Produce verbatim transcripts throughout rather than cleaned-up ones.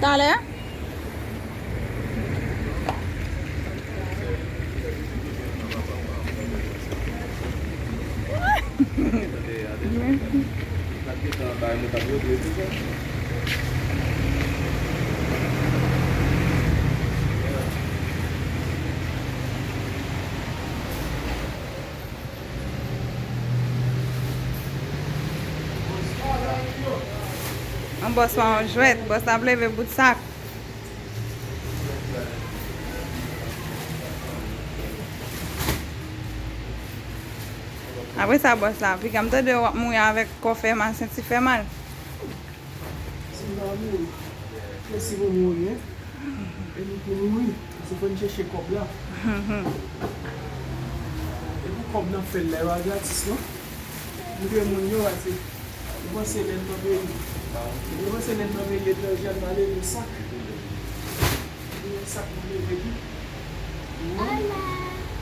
Talè. Yon bòs pa yon jwèt, bòs la ap leve bout sak. Apre sa, bòs la, piga m tande w ap mouri avèk kò fè mal, senti fè mal. Si m pa mouri, men si mwen mouri, en. E nou pou mouri, se fò n chèche kòb la. E pou kòb nan fè l la, e pa gratis non. Nou dwe moun yo, pase nou panse lè n nan peyi, nou panse lè n nan peyi etranje, n pa leve sak. Leve sak, nou leve tou.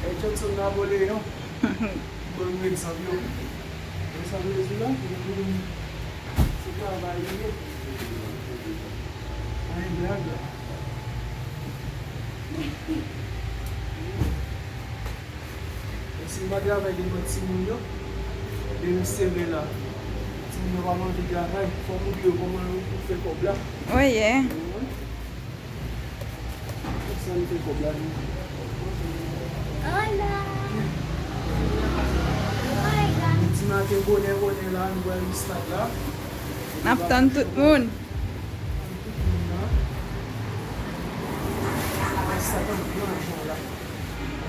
E Johnson Napoleon. Ban nou egzanp yo. Wè sa m vle di la? Se travay li ye. Pa gen blag la. E si m pa travay devan timoun yo, demen semen la, timoun yo pa anvi travay, fò m montre yo kòman yo pou fè kòb la. Wi, ye. Sa n fè kòb la, nou. Hola. Hola. Ti maten bonè, bonè la, nou pral nan stad la. N ap tann tout moun. Tout moun la. Sa tann gran jan la.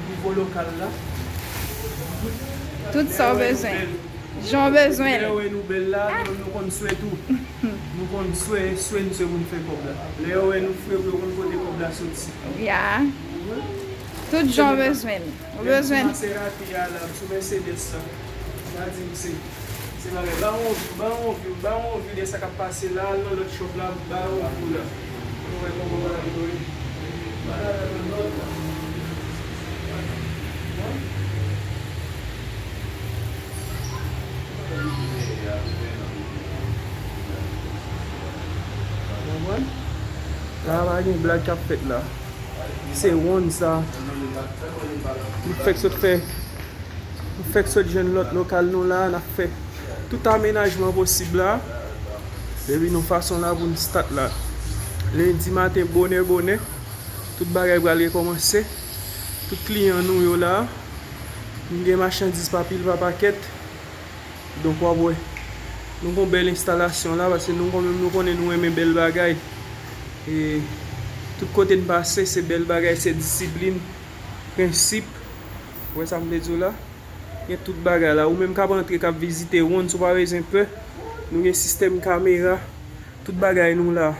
Nivo lokal la. Tout sa w bezwen. Jan w bezwen l. Lè yo wè nou bèl la, nou, nou konn swe tou. Nou konn swe, swe n se pou n fè kòb la. Lè yo wè nou fre, yo konn kote kòb la soti. Ya. Tout jan w bezwen l. Ou bezwen. Maserati a la, sou Mercedes la. Sa di m se, se bagay. Ba yon, ba yon view, ba yon view de sa k ap pase la, al nan lòt shop la, ba yon view la. Pou nou wè kòman bagay yo ye. Bagay la nan lòd la. Konprann? La pa gen blag k ap fèt la. Se wonn sa. Nou fèk sot fè, nou fèk sot jwenn lòt lokal nou la, n ap fè tout amenajman posib la. Epi nou fason la pou n stat la. Lendi maten bonè bonè, tout bagay pral rekòmanse. Tout kliyan nou yo la. Nou gen machandiz pa pil pa pakèt. Donk w ap wè, nou gon bèl enstalasyon la, paske nou konn, nou konnen nou renmen bèl bagay. E tout kote n pase, se bèl bagay, se disiplin, prensip. Ou wè sa m vle di w la? Gen tout bagay la. Ou menm k ap antre, k ap vizite wonn, si w pa bezwen pè, nou gen sistèm kamera. Tout bagay nou la.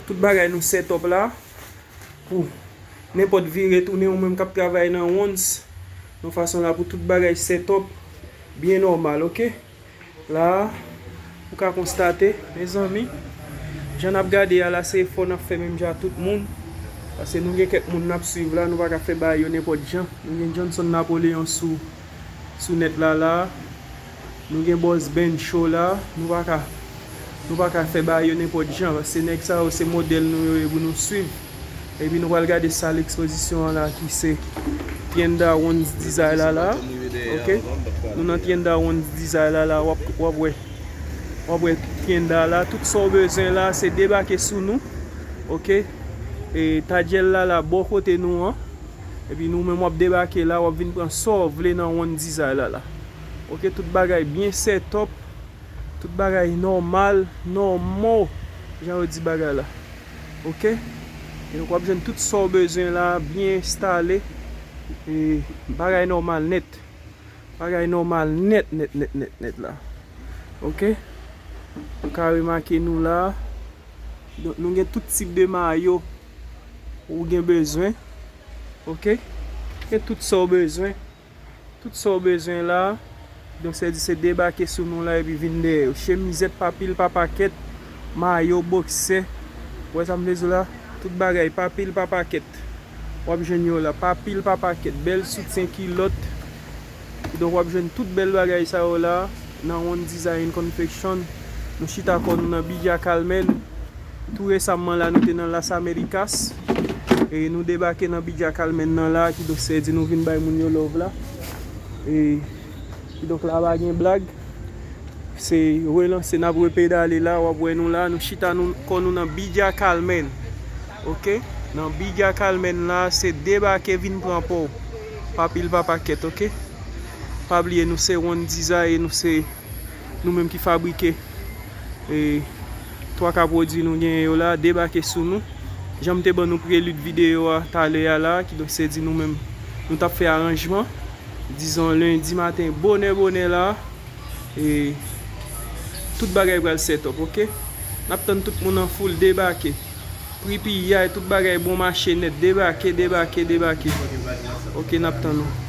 Tout bagay nou set up la. Pou nenpòt vire tounen, ou menm k ap travay nan wonns, yon fason la pou tout bagay set up byen nòmal, oke? La, ou ka konstate, mezanmi, jan n ap gade a la, se efò n ap fè menm jan ak tout moun. Paske nou gen kèk moun n ap swiv la, nou pa ka fè bagay yo nenpòt jan. Nou gen Johnson Napoleon sou, sou nèt la, la. Nou gen Boss Ben Show la. Nou pa ka, nou pa ka fè bagay yo nenpòt jan, paske nèg sa yo se modèl nou yo ye pou nou swiv. Epi nou pral gade sal ekspozisyon an la ki se Tienda Wonns Design la la. Oke? Nou nan Tienda Wonns Design la la, w ap, w ap wè. W ap wè Tienda la, tout sa w bezwen la, se debake sou nou. Oke? E Tadjèl la la, bò kote nou an. Epi nou menm w ap debake la, w ap vin pran sa w vle nan Wonn Design la la. Oke, tout bagay byen set up, tout bagay nòmal, nòmo, jan yo di bagay la. Oke? E donk w ap jwenn tout sa w bezwen la, byen enstale. E bagay nòmal nèt. Bagay nòmal nèt, nèt, nèt, nèt, nèt la. Oke? Ou ka remake nou la. Donk, nou gen tout tip de mayo ou gen bezwen. Oke? Gen tout sa w bezwen. Tout sa w bezwen la. Donk, se di se debake sou nou la epi vin dèyè yo. Chemizèt pa pil, pa pakèt. Mayo, boksè. Ou wè sa m vle di w la? Tout bagay pa pil, pa pakèt. W ap jwenn yo la. Pa pil, pa pakèt. Bèl soutyen, kilòt. Donk, w ap jwenn tout bèl bagay sa yo la nan One Design Confection. Nou chita kò nou nan Bidja Calmen. Tou resamman la, nou te nan Las Americas. E nou debake nan Bidya Kalmèn nan la, kidonk se di nou vin bay moun yo love la. E kidonk la pa gen blag. Se relanse, n ap repedale la, w ap wè nou la, nou chita nou, kò nou nan Bidya Kalmèn. Oke? Nan Bidya Kalmèn la, se debake vin pran pa w. Pa pil, pa pakèt, oke? Pa bliye, nou se One Design, nou se nou menm ki fabrike e twa ka pwodui nou genyen yo la, debake sou nou. Jan m te ban nou prelid videyo a talè a la, kidonk se di nou menm, nou t ap fè aranjman, dizon lendi maten, bonè, bonè la, e tout bagay pral set up, oke? N ap tann tout moun an foul debake. Pri piyay, tout bagay bon mache nèt, debake, debake, debake. Oke, n ap tann nou.